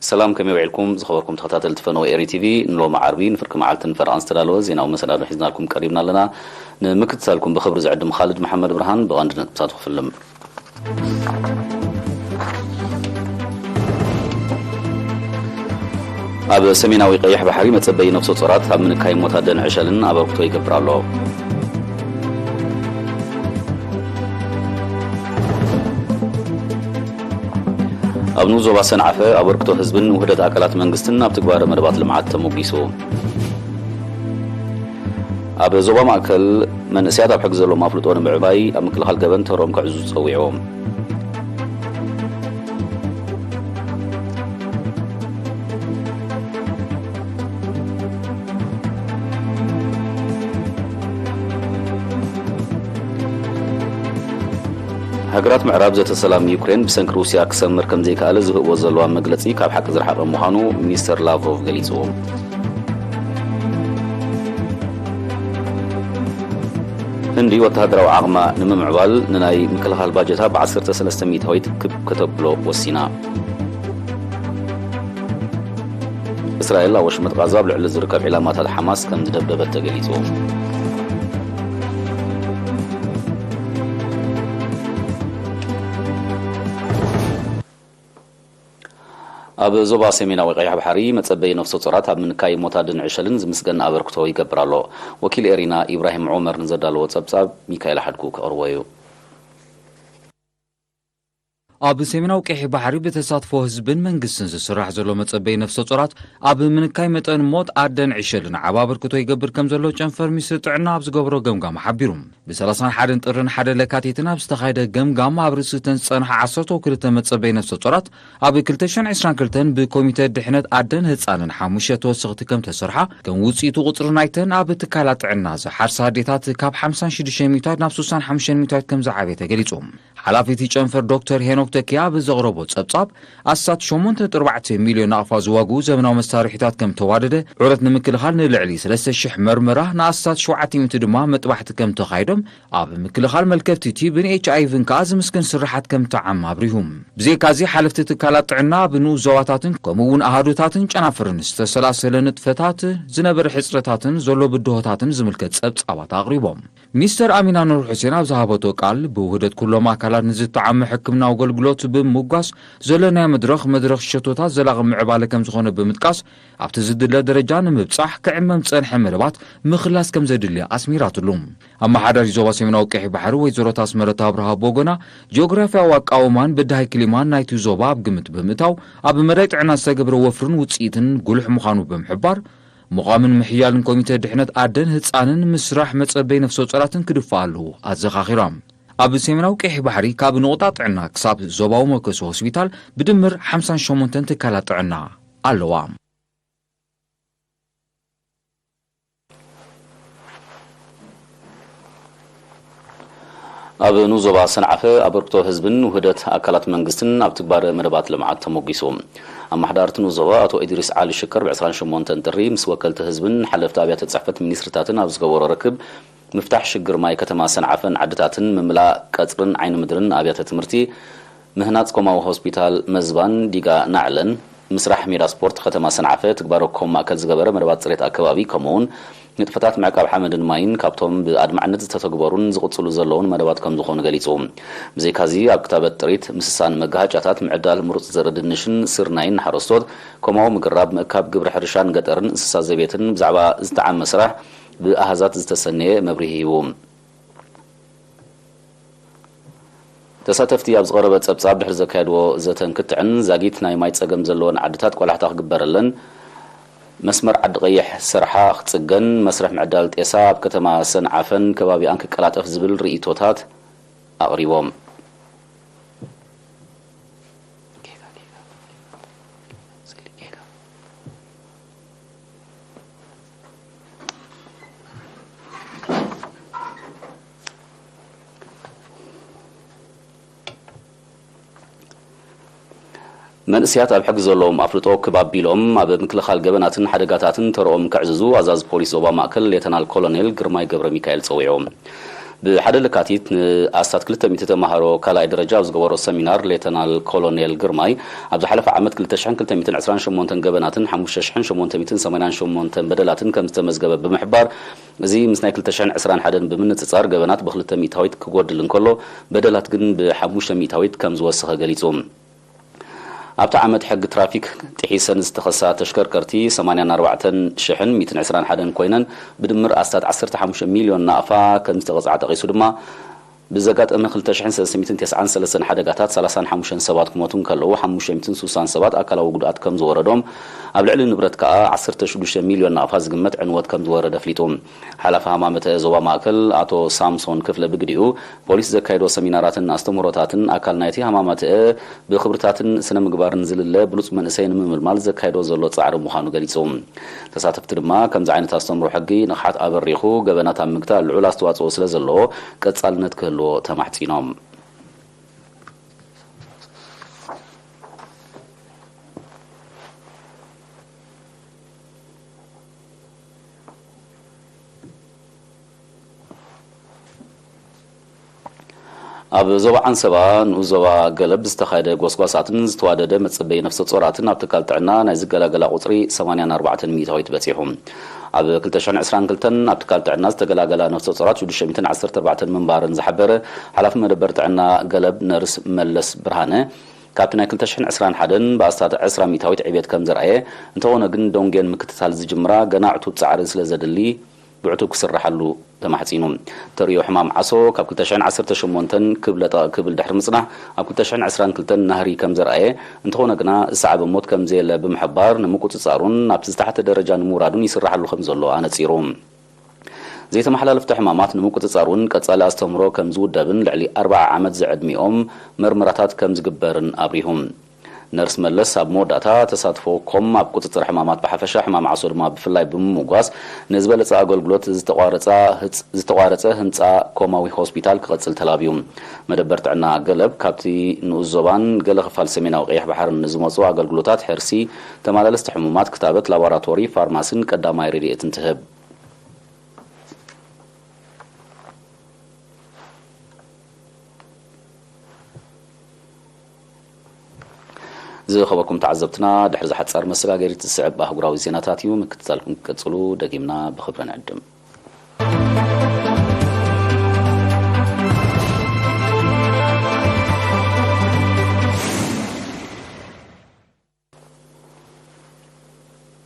ሰላም፣ ከመይ ውዒልኩም ዝኸበርኩም ተኸታተልቲ ፈነወ ኤሪ ቲቪ? ንሎሚ ዓርቢ ንፍርቂ መዓልትን ፈረቓን ዝተዳለወ ዜናዊ መሰናዶ ሒዝናልኩም ቀሪብና ኣለና። ንምክትታልኩም ብኽብሪ ዝዕድም ኻልድ መሓመድ ብርሃን። ብቐንዲ ነጥብታት ክፍልም። ኣብ ሰሜናዊ ቀይሕ ባሕሪ መጸበዪ ነፍሰ ጾራት ኣብ ምንካይ ሞት ኣደን ዕሸልን ኣበርክቶ ይገብር ኣሎ። ኣብ ንኡስ ዞባ ሰንዓፈ ኣበርክቶ ህዝብን ውህደት ኣካላት መንግስትን ኣብ ትግባረ መደባት ልምዓት ተሞጊሱ። ኣብ ዞባ ማእከል መንእሰያት ኣብ ሕጊ ዘለዎም ኣፍልጦ ንምዕባይ ኣብ ምክልኻል ገበን ተሮኦም ክዕዙ ጸዊዑ። ሃገራት ምዕራብ ዘተ ሰላም ዩክሬን ብሰንኪ ሩስያ ክሰምር ከም ዘይከኣለ ዝህብዎ ዘለዋ መግለጺ ካብ ሓቂ ዝረሓቐ ምዃኑ ሚኒስተር ላቭሮቭ ገሊጹ። ህንዲ ወተሃደራዊ ዓቕማ ንምምዕባል ንናይ ምክልኻል ባጀታ ብ ዓሰርተ ሰለስተ ሚእታዊት ክብ ከተብሎ ወሲና። እስራኤል ኣብ ወሽመጥ ቓዛ ኣብ ልዕሊ ዝርከብ ዒላማታት ሓማስ ከም ዝደብደበት ተገሊጹ። ኣብ ዞባ ሰሜናዊ ቀይሕ ባሕሪ መጸበዪ ነፍሰ ጾራት ኣብ ምንካይ ሞት ኣደን ዕሸልን ዝምስገን ኣበርክቶ ይገብር ኣሎ። ወኪል ኤሪና ኢብራሂም ዑመር ንዘዳለዎ ጸብጻብ ሚካኤል ሓድጉ ከቕርቦ እዩ። ኣብ ሰሜናዊ ቀይሕ ባሕሪ ብተሳትፎ ህዝብን መንግስትን ዝስራሕ ዘሎ መጸበዪ ነፍሰ ጾራት ኣብ ምንካይ መጠን ሞት ኣደን ዕሸልን ዓቢ ኣበርክቶ ይገብር ከም ዘሎ ጨንፈር ሚኒስትሪ ጥዕና ኣብ ዝገበሮ ገምጋም ሓቢሩ። ብ ሰላሳን ሓደን ጥርን ሓደ ለካቲትን ኣብ ዝተኻየደ ገምጋም ኣብ ርእሲ እተን ዝጸንሓ ዓሰርተ ክልተ መጸበዪ ነፍሰ ጾራት ኣብ ክልተ ሽሕን ዕስራን ክልተን ብኮሚተ ድሕነት ኣደን ህጻንን ሓሙሽተ ተወሰኽቲ ከም ተሰርሓ፣ ከም ውጽኢቱ ቁጽሪ ናይተን ኣብ ትካላት ጥዕና ዝሓርሳ ኣዴታት ካብ ሓምሳን ሽዱሽተ ሚእታዊት ናብ ስሳን ሓሙሽተን ሚእታዊት ከም ዝዓበየ ተገሊጹ። ሓላፊ እቲ ጨንፈር ዶክተር ሄኖክ ተኪያ ኣብ ዘቕረቦ ጸብጻብ፣ ኣስታት ሸሞንተ ነጥቢ ኣርባዕተ ሚልዮን ናቕፋ ዝዋግኡ ዘመናዊ መሳርሒታት ከም ተዋደደ፣ ዑደት ንምክልኻል ንልዕሊ ሰለስተ ሽሕ መርመራ፣ ንኣስታት ሸውዓተ ሚእቲ ድማ መጥባሕቲ ከም ተኻይዶም፣ ኣብ ምክልኻል መልከፍቲ ቲቢን ኤች ኣይ ቪን ከኣ ዝምስገን ስርሓት ከም ተዓም ኣብሪሁ። ብዘይካዚ፣ ሓለፍቲ ትካላት ጥዕና ኣብ ንኡስ ዞባታትን ከምኡ እውን ኣሃዱታትን ጨናፍርን ዝተሰላሰለ ንጥፈታት፣ ዝነበረ ሕጽረታትን ዘሎ ብድሆታትን ዝምልከት ጸብጻባት ኣቕሪቦም። ሚስተር ኣሚና ኑር ሑሴን ኣብ ዝሃበቶ ቃል፣ ብውህደት ኩሎም ኣካላት ንዝተዓመ ሕክምናዊ ኣገልግሎት ብምጓስ፣ ዘለናዮ መድረኽ፣ መድረኽ ሸቶታት ዘላቒ ምዕባለ ከም ዝኾነ ብምጥቃስ፣ ኣብቲ ዝድለ ደረጃ ንምብጻሕ ክዕመም ዝጸንሐ መደባት ምኽላስ ከም ዘድሊ ኣስሚራትሉ። ኣመሓዳሪ ዞባ ሰሜናዊ ቀይሕ ባሕሪ ወይዘሮ ታስመረት ኣብርሃ ብወገና፣ ጂኦግራፍያዊ ኣቃውማን በዳሂ ክሊማን ናይቲ ዞባ ኣብ ግምት ብምእታው፣ ኣብ መዳይ ጥዕና ዝተገብረ ወፍርን ውጽኢትን ጉሉሕ ምዃኑ ብምሕባር፣ ምዃምን ምሕያልን ኮሚተ ድሕነት ኣደን ህጻንን ምስራሕ መጸበይ ነፍሰ ጾራትን ክድፋ ኣለዎ ኣዘኻኺራ። ኣብ ሰሜናዊ ቀይሕ ባሕሪ ካብ ንቑጣ ጥዕና ክሳብ ዞባዊ መከሲ ሆስፒታል ብድምር ሓምሳን ሸሞንተን ትካላት ጥዕና ኣለዋ። ኣብ ንኡስ ዞባ ሰንዓፈ ኣበርክቶ ህዝብን ውህደት ኣካላት መንግስትን ኣብ ትግባረ መደባት ልምዓት ተሞጊሱ። ኣመሓዳሪ እቲ ንኡስ ዞባ ኣቶ ኢድሪስ ዓሊ ሽከር ብ ዕስራን ሸሞንተን ጥሪ ምስ ወከልቲ ህዝብን ሓለፍቲ ኣብያተ ጽሕፈት ሚኒስትርታትን ኣብ ዝገበሮ ርክብ፣ ምፍታሕ ሽግር ማይ ከተማ ሰንዓፈን ዓድታትን፣ ምምላእ ቀጽርን ዓይኒ ምድርን ኣብያተ ትምህርቲ፣ ምህናጽ ኮማዊ ሆስፒታል መዝባን ዲጋ ናዕለን፣ ምስራሕ ሜዳ ስፖርት ከተማ ሰንዓፈ ትግባረ ኮም ማእከል ዝገበረ መደባት ጽሬት ኣከባቢ፣ ከምኡውን ንጥፈታት ምዕቃብ ሓመድን ማይን ካብቶም ብኣድማዕነት ዝተተግበሩን ዝቕጽሉ ዘለውን መደባት ከም ዝኾኑ ገሊጹ። ብዘይካዚ፣ ኣብ ክታበት ጥሪት፣ ምስሳን መጋሃጫታት፣ ምዕዳል ምሩጽ ዘርኢ ድንሽን ስርናይን ንሓረስቶት፣ ኮማዊ ምግራብ፣ ምእካብ ግብሪ ሕርሻን ገጠርን እንስሳ ዘቤትን ብዛዕባ ዝተዓመ ስራሕ ብኣሃዛት ዝተሰነየ መብርሂ ሂቡ። ተሳተፍቲ ኣብ ዝቐረበ ጸብጻብ ድሕሪ ዘካየድዎ ዘተን ክትዕን፣ ዛጊት ናይ ማይ ጸገም ዘለወን ዓድታት ቆላሕታ ክግበረለን፣ መስመር ዓዲ ቀይሕ ሰርሓ ክጽገን፣ መስርሕ ምዕዳል ጤሳ ኣብ ከተማ ሰንዓፈን ከባቢኣን ክቀላጠፍ ዝብል ርእይቶታት ኣቕሪቦም። መንእሰያት ኣብ ሕጊ ዘለዎም ኣፍልጦ ክብ ኣቢሎም ኣብ ምክልኻል ገበናትን ሓደጋታትን ተርኦም ከዕዝዙ ኣዛዚ ፖሊስ ዞባ ማእከል ሌተናል ኮሎኔል ግርማይ ገብረ ሚካኤል ጸዊዑ። ብሓደ ለካቲት ንኣስታት ክልተ ሚእቲ ተማሃሮ ካልኣይ ደረጃ ኣብ ዝገበሮ ሰሚናር፣ ሌተናል ኮሎኔል ግርማይ፣ ኣብ ዝሓለፈ ዓመት ክልተ ሽሕን ክልተ ሚእትን ዕስራን ሸሞንተን ገበናትን ሓሙሽተ ሽሕን ሸሞንተ ሚእትን ሰማንያን ሸሞንተን በደላትን ከም ዝተመዝገበ ብምሕባር፣ እዚ ምስ ናይ ክልተ ሽሕን ዕስራን ሓደን ብምንጽጻር፣ ገበናት ብክልተ ሚእታዊት ክጎድል እንከሎ፣ በደላት ግን ብሓሙሽተ ሚእታዊት ከም ዝወሰኸ ገሊጹ። ኣብቲ ዓመት ሕጊ ትራፊክ ጥሒሰን ዝተኸሳ ተሽከርከርቲ ሰማንያን ኣርባዕተን ሽሕን ሚእትን ዕስራን ሓደን ኮይነን፣ ብድምር ኣስታት ዓሰርተ ሓሙሽተ ሚልዮን ናቕፋ ከም ዝተቐጽዓ ጠቒሱ ድማ፣ ብዘጋጠመ ክልተ ሽሕን ሰለስተ ሚእትን ተስዓን ሰለስተን ሓደጋታት ሰላሳን ሓሙሽተን ሰባት ክሞቱ እንከለዉ፣ ሓሙሽተ ሚእትን ስሳን ሰባት ኣካላዊ ጉድኣት ከም ዝወረዶም፣ ኣብ ልዕሊ ንብረት ከኣ ዓሰርተ ሽዱሽተ ሚልዮን ናቕፋ ዝግመት ዕንወት ከም ዝወረደ ኣፍሊጡ። ሓላፊ ሃማመተ ዞባ ማእከል ኣቶ ሳምሶን ክፍለ ብግዲኡ፣ ፖሊስ ዘካየዶ ሰሚናራትን ኣስተምህሮታትን ኣካል ናይቲ ሃማመተ ብኽብርታትን ስነ ምግባርን ዝልለ ብሉጽ መንእሰይ ንምምልማል ዘካየዶ ዘሎ ጻዕሪ ምዃኑ ገሊጹ። ተሳተፍቲ ድማ፣ ከምዚ ዓይነት ኣስተምህሮ ሕጊ ንቕሓት ኣበሪኹ ገበናት ኣብ ምግታእ ልዑል ኣስተዋጽኦ ስለ ዘለዎ፣ ቀጻልነት ክህልዎ ተማሕጺኖም። ኣብ ዞባ ዓንሰባ፣ ንኡስ ዞባ ገለብ ዝተኻየደ ጎስጓሳትን ዝተዋደደ መጸበዪ ነፍሰ ጾራትን ኣብ ትካል ጥዕና ናይ ዝገላገላ ቁጽሪ ሰማንያን ኣርባዕተን ሚእታዊት በጺሑ። ኣብ ክልተ ሽሕን ዕስራን ክልተን ኣብ ትካል ጥዕና ዝተገላገላ ነፍሰ ጾራት ሽዱሽተ ሚእትን ዓሰርተ ኣርባዕተን ምንባረን ዝሓበረ ሓላፊ መደበር ጥዕና ገለብ ነርስ መለስ ብርሃነ፣ ካብቲ ናይ ክልተ ሽሕን ዕስራን ሓደን ብኣስታት ዕስራ ሚእታዊት ዕብየት ከም ዘርኣየ፣ እንተኾነ ግን ደንጎየን ምክትታል ዝጅምራ ገና ዕቱብ ጻዕሪ ስለ ዘድሊ፣ ብዕቱብ ክስርሓሉ ተማሕጺኑ። ተርእዮ ሕማም ዓሶ ካብ ክልተ ሽሕን ዓሰርተ ሸሞንተን ክብ ለጠቕ ክብል ድሕሪ ምጽናሕ፣ ኣብ ክልተ ሽሕን ዕስራን ክልተን ናህሪ ከም ዘርኣየ፣ እንተኾነ ግና ዝሰዓበ ሞት ከም ዘየለ ብምሕባር፣ ንምቁጽጻሩን ናብቲ ዝተሓተ ደረጃ ንምውራዱን ይስርሓሉ ከም ዘሎ ኣነጺሩ። ዘይተመሓላለፍቲ ሕማማት ንምቁጽጻር እውን ቀጻሊ ኣስተምህሮ ከም ዝውደብን ልዕሊ ኣርብዓ ዓመት ዝዕድሚኦም መርመራታት ከም ዝግበርን ኣብሪሁ። ነርስ መለስ ኣብ መወዳእታ፣ ተሳትፎ ኮም ኣብ ቁጽጽር ሕማማት ብሓፈሻ፣ ሕማም ዓሶ ድማ ብፍላይ ብምምጓስ፣ ንዝበለጸ ኣገልግሎት ዝተቋረጻ ህጽ-፣ ዝተቋረጸ ህንጻ ኮማዊ ሆስፒታል ክቐጽል ተላብዩ። መደበር ጥዕና ገለብ ካብቲ ንኡስ ዞባን ገለ ክፋል ሰሜናዊ ቀይሕ ባሕርን ንዝመጹ ኣገልግሎታት ሕርሲ፣ ተመላለስቲ ሕሙማት፣ ክታበት፣ ላቦራቶሪ፣ ፋርማሲን ቀዳማይ ረድኤትን ትህብ። ዝኸበርኩም ተዓዘብትና፣ ድሕሪ ዝሓጻር መሰጋገሪት ዝስዕብ ኣህጉራዊ ዜናታት እዩ። ምክትታልኩም ክትቀጽሉ ደጊምና ብኽብሪ ንዕድም።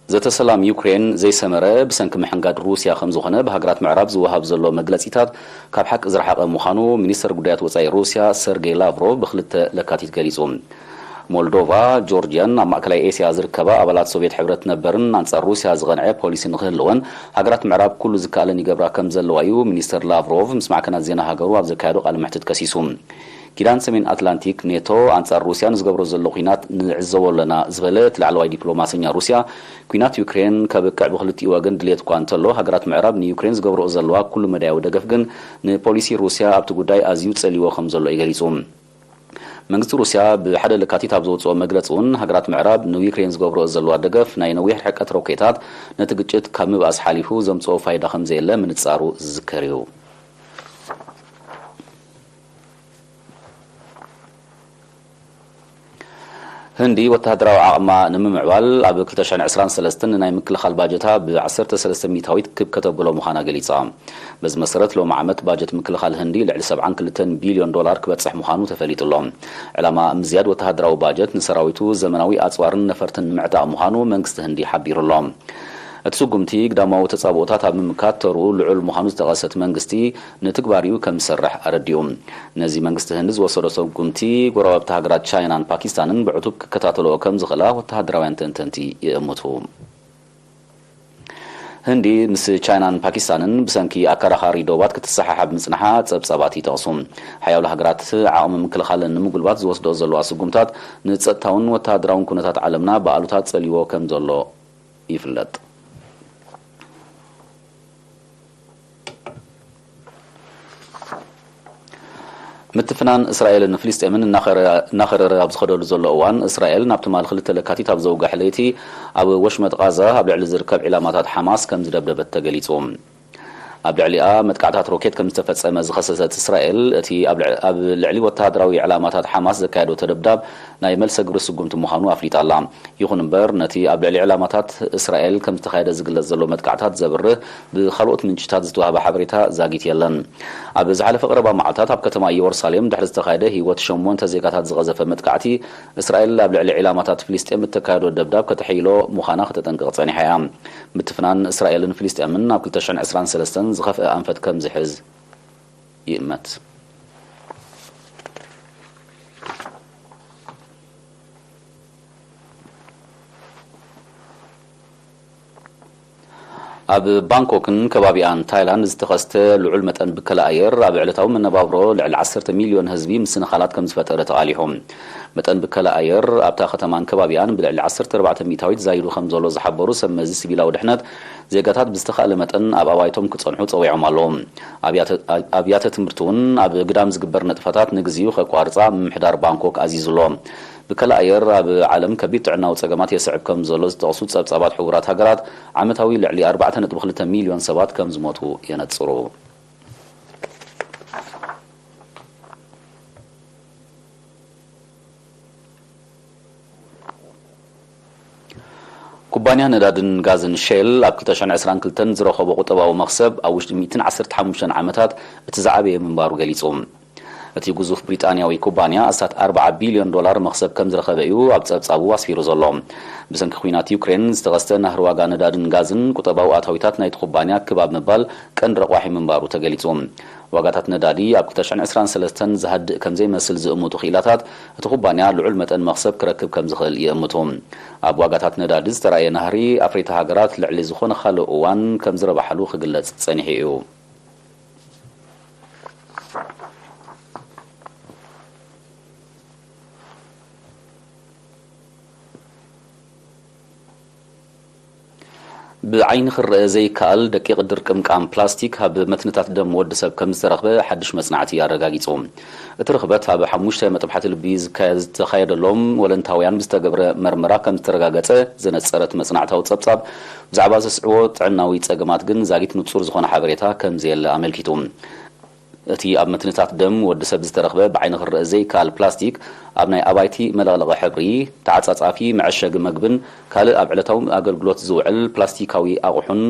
ዘተ ሰላም ዩክሬን ዘይሰመረ ብሰንኪ ምሕንጋድ ሩስያ ከም ዝኾነ ብሃገራት ምዕራብ ዝወሃብ ዘሎ መግለጺታት ካብ ሓቂ ዝረሓቐ ምዃኑ ሚኒስተር ጉዳያት ወጻኢ ሩስያ ሰርጌይ ላቭሮቭ ብክልተ ለካቲት ገሊጹ። ሞልዶቫ፣ ጆርጅያን ኣብ ማእከላይ ኤስያ ዝርከባ ኣባላት ሶቭየት ሕብረት ነበርን ኣንጻር ሩስያ ዝቐንዐ ፖሊሲ ንኽህልወን ሃገራት ምዕራብ ኩሉ ዝከኣለን ይገብራ ከም ዘለዋ እዩ ሚኒስተር ላቭሮቭ ምስ ማዕከናት ዜና ሃገሩ ኣብ ዘካየዶ ቃለ መሕትት ከሲሱ። ኪዳን ሰሜን ኣትላንቲክ ኔቶ ኣንጻር ሩስያ ንዝገብሮ ዘሎ ኲናት ንዕዘቦ ኣለና ዝበለ እቲ ላዕለዋይ ዲፕሎማሰኛ ሩስያ፣ ኲናት ዩክሬን ከብቅዕ ብክልቲኡ ወገን ድልየት እኳ እንተሎ፣ ሃገራት ምዕራብ ንዩክሬን ዝገብርኦ ዘለዋ ኩሉ መዳያዊ ደገፍ ግን ንፖሊሲ ሩስያ ኣብቲ ጉዳይ ኣዝዩ ጸልይዎ ከም ዘሎ እዩ ገሊጹ። መንግስቲ ሩስያ ብሓደ ለካቲት ኣብ ዘውጽኦ መግለጺ እውን፣ ሃገራት ምዕራብ ንዩክሬን ዝገብርኦ ዘለዋ ደገፍ ናይ ነዊሕ ርሕቀት ሮኬታት ነቲ ግጭት ካብ ምብኣስ ሓሊፉ ዘምጽኦ ፋይዳ ከም ዘየለ ምንጻሩ ዝዝከር እዩ። ህንዲ ወተሃደራዊ ዓቕማ ንምምዕባል ኣብ ክልተ ሽሕን ዕስራን ሰለስተን ንናይ ምክልኻል ባጀታ ብ ዓሰርተ ሰለስተ ሚእታዊት ክብ ከተብሎ ምዃና ገሊጻ። በዚ መሰረት፣ ሎሚ ዓመት ባጀት ምክልኻል ህንዲ ልዕሊ ሰብዓን ክልተን ቢልዮን ዶላር ክበጽሕ ምዃኑ ተፈሊጡ ኣሎ። ዕላማ ምዝያድ ወተሃደራዊ ባጀት፣ ንሰራዊቱ ዘመናዊ ኣጽዋርን ነፈርትን ንምዕጣቕ ምዃኑ መንግስቲ ህንዲ ሓቢሩ ኣሎ። እቲ ስጉምቲ፣ ግዳማዊ ተጻብኦታት ኣብ ምምካት ተርኡ ልዑል ምዃኑ ዝጠቐሰ እቲ መንግስቲ፣ ንትግባሪኡ ከም ዝሰርሕ ኣረዲኡ። ነዚ መንግስቲ ህንዲ ዝወሰዶ ስጉምቲ፣ ጎረባብቲ ሃገራት ቻይናን ፓኪስታንን ብዕቱብ ክከታተልኦ ከም ዝኽእላ ወተሃደራውያን ተንተንቲ ይእምቱ። ህንዲ ምስ ቻይናን ፓኪስታንን ብሰንኪ ኣከራኻሪ ዶባት ክትሰሓሓብ ምጽንሓ ጸብጻባት ይጠቕሱ። ሓያሎ ሃገራት ዓቕሚ ምክልኻለን ንምጉልባት ዝወስድኦ ዘለዋ ስጉምታት፣ ንጸጥታውን ወተሃደራውን ኩነታት ዓለምና ብኣሉታ ጸልይዎ ከም ዘሎ ይፍለጥ። ምትፍናን እስራኤልን ፍልስጤምን እናኸረ-፣ እናኸረረ ኣብ ዝኸደሉ ዘሎ እዋን፣ እስራኤል ናብ ትማል ክልተ ለካቲት ኣብ ዘውግሐ ለይቲ ኣብ ወሽመጥ ቃዛ ኣብ ልዕሊ ዝርከብ ዒላማታት ሓማስ ከም ዝደብደበት ተገሊጹ። ኣብ ልዕሊኣ መጥቃዕታት ሮኬት ከም ዝተፈጸመ ዝኸሰሰት እስራኤል፣ እቲ ኣብ ልዕ-፣ ኣብ ልዕሊ ወተሃደራዊ ዕላማታት ሓማስ ዘካየዶ ተደብዳብ ናይ መልሰ ግብሪ ስጉምቲ ምዃኑ ኣፍሊጣ ኣላ። ይኹን እምበር፣ ነቲ ኣብ ልዕሊ ዕላማታት እስራኤል ከም ዝተኻየደ ዝግለጽ ዘሎ መጥቃዕታት ዘብርህ ብኻልኦት ምንጭታት ዝተዋህበ ሓበሬታ ዛጊት የለን። ኣብ ዝሓለፈ ቀረባ መዓልታት ኣብ ከተማ ኢየሩሳሌም ድሕሪ ዝተኻየደ ህይወት ሸሞንተ ዜጋታት ዝቐዘፈ መጥቃዕቲ፣ እስራኤል ኣብ ልዕሊ ዒላማታት ፍልስጤም እተካየዶ ደብዳብ ከተሐይሎ ምዃና ከተጠንቅቕ ጸኒሓ እያ። ምትፍናን እስራኤልን ፍልስጤምን ኣብ ክልተ ሽሕን ዕስራን ሰለስተን ዝኸፍአ ኣንፈት ከም ዝሕዝ ይእመት። ኣብ ባንኮክን ከባቢኣን ታይላንድ ዝተኸስተ ልዑል መጠን ብከላ ኣየር ኣብ ዕለታዊ መነባብሮ ልዕሊ ዓሰርተ ሚልዮን ህዝቢ ምስንኻላት ከም ዝፈጠረ ተቓሊሑ። መጠን ብከላ ኣየር ኣብታ ከተማን ከባቢኣን ብልዕሊ ዓሰርተ ኣርባዕተ ሚእታዊት ዛይዱ ከም ዘሎ ዝሓበሩ ሰብ መዚ ሲቪላዊ ድሕነት፣ ዜጋታት ብዝተኻእለ መጠን ኣብ ኣባይቶም ክጸንሑ ጸዊዖም ኣለዉ። ኣብያተ፣ ኣብያተ ትምህርቲ እውን ኣብ ግዳም ዝግበር ንጥፈታት ንግዚኡ ከቋርጻ ምምሕዳር ባንኮክ ኣዚዙ ኣሎ። ብከላ ኣየር ኣብ ዓለም ከቢድ ጥዕናዊ ጸገማት የስዕብ ከም ዘሎ ዝጠቕሱ ጸብጻባት ሕቡራት ሃገራት፣ ዓመታዊ ልዕሊ ኣርባዕተ ነጥቢ ክልተ ሚልዮን ሰባት ከም ዝሞቱ የነጽሩ። ኩባንያ ነዳድን ጋዝን ሼል ኣብ ክልተ ሽሕን ዕስራን ክልተን ዝረኸቦ ቁጠባዊ መኽሰብ ኣብ ውሽጢ ሚእትን ዓሰርተ ሓሙሽተን ዓመታት እቲ ዝዓበየ ምንባሩ ገሊጹ። እቲ ግዙፍ ብሪጣንያዊ ኩባንያ ኣስታት ኣርብዓ ቢልዮን ዶላር መኽሰብ ከም ዝረኸበ እዩ ኣብ ጸብጻቡ ኣስፊሩ ዘሎ። ብሰንኪ ኲናት ዩክሬን ዝተኸስተ ናህሪ ዋጋ ነዳድን ጋዝን ቁጠባዊ ኣታዊታት ናይቲ ኩባንያ ክብ ኣብ ምባል ቀንዲ ረቋሒ ምንባሩ ተገሊጹ። ዋጋታት ነዳዲ ኣብ ክልተ ሽሕን ዕስራን ሰለስተን ዝሃድእ ከም ዘይመስል ዝእምቱ ክኢላታት፣ እቲ ኩባንያ ልዑል መጠን መኽሰብ ክረክብ ከም ዝኽእል ይእምቱ። ኣብ ዋጋታት ነዳዲ ዝተራእየ ናህሪ፣ ኣፍረይቲ ሃገራት ልዕሊ ዝኾነ ካልእ እዋን ከም ዝረባሓሉ ክግለጽ ጸኒሑ እዩ። ብዓይኒ ክረአ ዘይከኣል ደቂቕ ድርቅምቃም ፕላስቲክ ኣብ መትንታት ደም ወዲ ሰብ ከም ዝተረኽበ ሓድሽ መጽናዕቲ ኣረጋጊጹ። እቲ ርኽበት ኣብ ሓሙሽተ መጥባሕቲ ልቢ ዝካየ-፣ ዝተኻየደሎም ወለንታውያን ብዝተገብረ መርመራ ከም ዝተረጋገጸ ዘነጸረ እቲ መጽናዕታዊ ጸብጻብ፣ ብዛዕባ ዘስዕቦ ጥዕናዊ ጸገማት ግን ዛጊት ንጹር ዝኾነ ሓበሬታ ከም ዘየለ ኣመልኪቱ። እቲ ኣብ መትንታት ደም ወዲ ሰብ ዝተረኽበ ብዓይኒ ክረአ ዘይከኣል ፕላስቲክ፣ ኣብ ናይ ኣባይቲ መለቕለቒ ሕብሪ፣ ተዓጻጻፊ መዐሸጊ መግብን ካልእ ኣብ ዕለታዊ ኣገልግሎት ዝውዕል ፕላስቲካዊ ኣቑሑን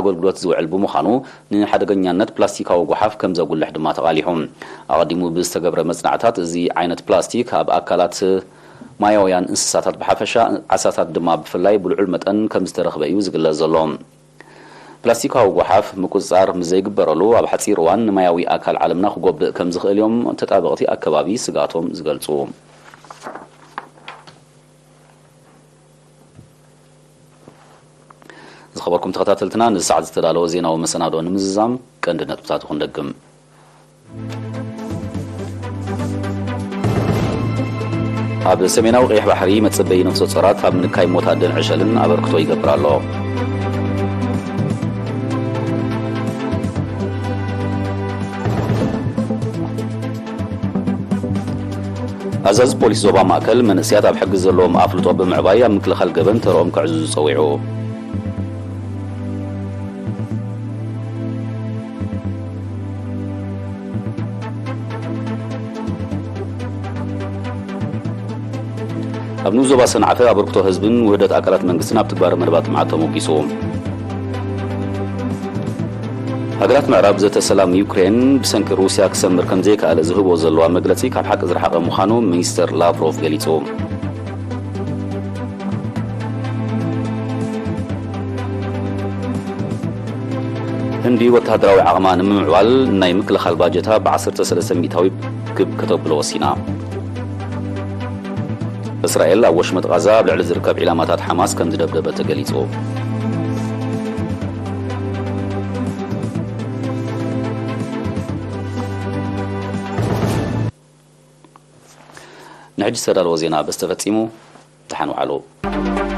ኣገልግሎት ዝውዕል ብምዃኑ፣ ንሓደገኛነት ፕላስቲካዊ ጓሓፍ ከም ዘጉልሕ ድማ ተቓሊሑ። ኣቐዲሙ ብዝተገብረ መጽናዕታት፣ እዚ ዓይነት ፕላስቲክ ኣብ ኣካላት ማያውያን እንስሳታት ብሓፈሻ፣ ዓሳታት ድማ ብፍላይ ብልዑል መጠን ከም ዝተረኽበ እዩ ዝግለጽ ዘሎ። ፕላስቲካዊ ጓሓፍ ምቁጽጻር ምስ ዘይግበረሉ፣ ኣብ ሓጺር እዋን ንማያዊ ኣካል ዓለምና ክጎብእ ከም ዝኽእል እዮም ተጣበቕቲ ኣከባቢ ስግኣቶም ዝገልጹ። ዝኸበርኩም ተኸታተልትና፣ ነዚ ሰዓት ዝተዳለወ ዜናዊ መሰናዶ ንምዝዛም ቀንዲ ነጥብታቱ ክንደግም። ኣብ ሰሜናዊ ቀይሕ ባሕሪ መጸበዪ ነፍሰ ጾራት ኣብ ምንካይ ሞት ኣደን ዕሸልን ኣበርክቶ ይገብር ኣሎ። ኣዛዚ ፖሊስ ዞባ ማእከል፣ መንእሰያት ኣብ ሕጊ ዘለዎም ኣፍልጦ ብምዕባይ ኣብ ምክልኻል ገበን ተርኦም ከዕዝዙ ጸዊዑ። ኣብ ንኡስ ዞባ ሰንዓፈ ኣበርክቶ ህዝብን ውህደት ኣካላት መንግስትን ኣብ ትግባረ መደባት ልምዓት ተሞጊሱ። ሃገራት ምዕራብ ዘተ ሰላም ዩክሬን ብሰንኪ ሩስያ ክሰምር ከም ዘይከኣለ ዝህብዎ ዘለዋ መግለጺ ካብ ሓቂ ዝረሓቐ ምዃኑ ሚኒስተር ላቭሮቭ ገሊጹ። ህንዲ ወተሃደራዊ ዓቕማ ንምምዕባል ናይ ምክልኻል ባጀታ ብ ዓሰርተ ሰለስተ ሚእታዊ ክብ ከተብሎ ወሲና። እስራኤል ኣብ ወሽመጥ ቓዛ ኣብ ልዕሊ ዝርከብ ዒላማታት ሓማስ ከም ዝደብደበ ተገሊጹ። ንሕጂ ዝተዳለወ ዜና በዚ ተፈጺሙ። ደሓን ውዓሉ።